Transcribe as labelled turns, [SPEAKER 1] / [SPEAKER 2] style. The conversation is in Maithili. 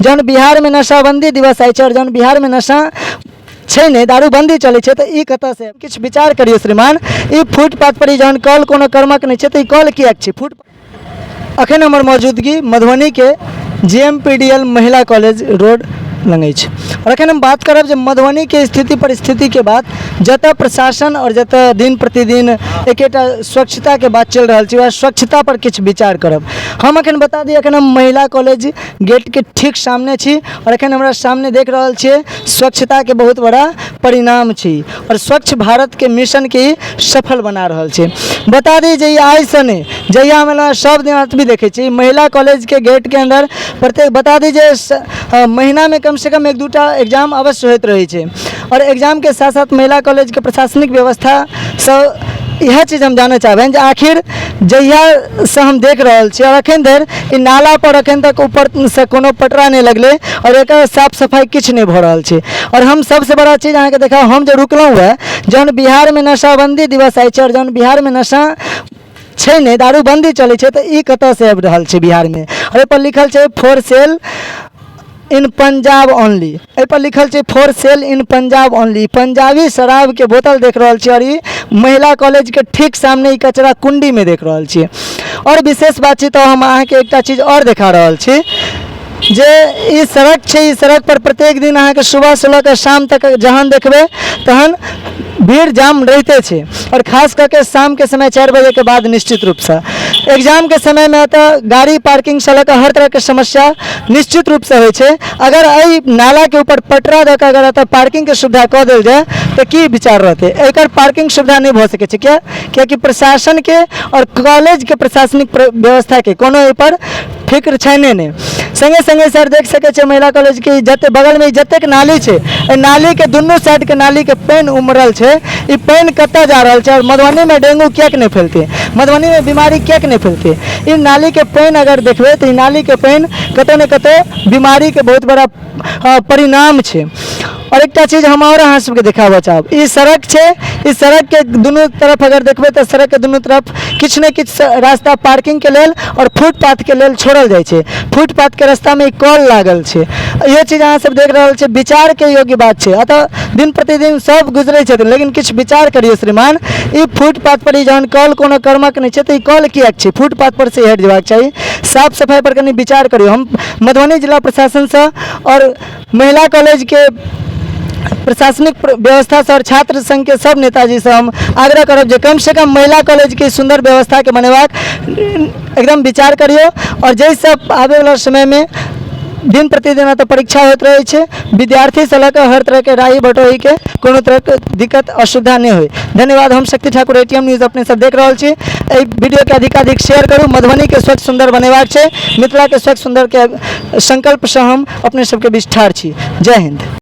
[SPEAKER 1] जहन बिहारमे नशाबन्दी दिवस आइ छै आओर जहन बिहारमे नशा छै नहि, दारूबन्दी चलै छै, तऽ ई कतऽसँ? किछु विचार करियौ श्रीमान। ई फुटपाथ पर ई जहन कल कोनो कर्मक नहि छै, तऽ ई कल किएक छै फुट? अखन हमर मौजूदगी मधुबनीके जे एम पी डी एल महिला कॉलेज रोड लग अछि आओर एखन हम बात करब जे मधुबनीके स्थिति परिस्थितिके बात, जतऽ प्रशासन आओर जतऽ दिन प्रतिदिन एकेटा स्वच्छताके बात चलि रहल छै, वएह स्वच्छता पर किछु विचार करब हम। एखन बता दी, एखन हम महिला कॉलेज गेटके ठीक सामने छी आओर एखन हमरा सामने देख रहल छियै स्वच्छताके बहुत बड़ा परिणाम छी आओर स्वच्छ भारतके मिशनके ई सफल बना रहल छै। बता दी जे ई आइसँ नहि, जहिया हम एलहुँ सब दिन एतबी देखै छी महिला कॉलेजके गेटके अन्दर प्रत्येक। बता दी जे महीनामे कमसँ कम एक दूटा एग्जाम अवश्य होइत रहै छै आओर एग्जामके साथ साथ महिला कॉलेजके प्रशासनिक व्यवस्थासँ इएह चीज हम जानऽ चाहबनि जे आखिर जहियासँ हम देख रहल छी आओर एखन धरि ई नालापर एखन तक ऊपरसँ कोनो पटरा नहि लगलै आओर एकर साफ सफाइ किछु नहि भऽ रहल छै। आओर हम सबसँ बड़ा चीज अहाँके देखाउ, हम जे रुकलहुँ हँ, जहन बिहारमे नशाबन्दी दिवस आइ छै आओर जहन बिहारमे नशा छै नहि, दारूबन्दी चलै छै, तऽ ई कतऽसँ आबि रहल छै बिहारमे? आओर एहिपर लिखल छै for sale in Punjab only. एहिपर लिखल छै for sale in Punjab only. Punjabi शराबके बोतल देख रहल छी आओर ई महिला कॉलेजके ठीक सामने ई कचरा कुण्डीमे देख रहल छी। आओर विशेष बात छै तऽ हम अहाँके एकटा चीज आओर देखा रहल छी जे ई सड़क छै। ई सड़क पर प्रत्येक दिन अहाँके सुबहसँ लऽ कऽ शाम तक जहन देखबै तहन भीड़ जाम रहिते छै आओर खास कऽ के शामके समय 4 बजेके बाद निश्चित रूपसँ एग्जामके समयमे एतऽ गाड़ी पार्किंगसँ लऽ कऽ हर तरहके समस्या निश्चित रूपसँ होइ छै। अगर एहि नालाके ऊपर पटरा दऽ कऽ अगर एतऽ पार्किंगके सुविधा कऽ देल जाय तऽ की विचार रहतै? एकर पार्किंग सुविधा नहि भऽ सकै छै। किया? कियाकि प्रशासनके आओर कॉलेजके प्रशासनिक व्यवस्थाके कोनो एहिपर फिक्र छैने नहि। सङ्गे सङ्गे सर देख सकै छियै, महिला कॉलेजके जते बगलमे जतेक नाली छै, एहि नालीके दुनू साइडके नालीके पानि उमड़ल छै। ई पानि कतऽ जा रहल छै? आओर मधुबनीमे डेंगू किएक नहि फैलतै? मधुबनीमे बीमारी किएक नहि फैलतै? ई नालीके पानि अगर देखबै तऽ ई नालीके पानि कतौ ने कतौ बीमारीके बहुत बड़ा परिणाम छै। आओर एकटा चीज हम आओर अहाँ सबके देखाबऽ चाहब। ई सड़क छै। ई सड़कके दुनू तरफ अगर देखबै तऽ सड़कके दुनू तरफ किछु ने किछु रास्ता पार्किंगके लेल आओर फुटपाथके लेल छोड़ल जाइ छै। फुटपाथके रास्तामे ई कल लागल छै। इहो चीज अहाँ सब देख रहल छियै, विचारके योग्य बात छै। एतऽ दिन प्रतिदिन सब गुजरै छथिन, लेकिन किछु विचार करियौ श्रीमान। ई फुटपाथ पर ई जहन कल कोनो कर्मक नहि छै, तऽ ई कल किएक छै? फुटपाथ पर से हटि जेबाक चाही। साफ सफाइ पर कनि विचार करियौ। हम मधुबनी जिला प्रशासनसँ आओर महिला कॉलेजके प्रशासनिक व्यवस्थासँ आओर छात्र संघके सब नेताजीसँ हम आग्रह करब जे कमसँ कम महिला कॉलेजके सुन्दर व्यवस्थाके बनेबाक एकदम विचार करियौ आओर जाहिसँ आबैवला समयमे दिन प्रतिदिन एतऽ परीक्षा होइत रहै छै, विद्यार्थीसँ लऽ कऽ हर तरहके राही बटोहीके कोनो तरहके दिक्कत असुविधा नहि होइ। धन्यवाद। हम शक्ति ठाकुर, एटीएम न्यूज अपने सब देख रहल छी। एहि वीडियोके अधिकाधिक शेयर करू। मधुबनीके स्वच्छ सुन्दर बनेबाक छै। मिथिलाके स्वच्छ सुन्दरके संकल्पसँ हम अपने सबके बीच ठाढ़ छी। जय हिन्द।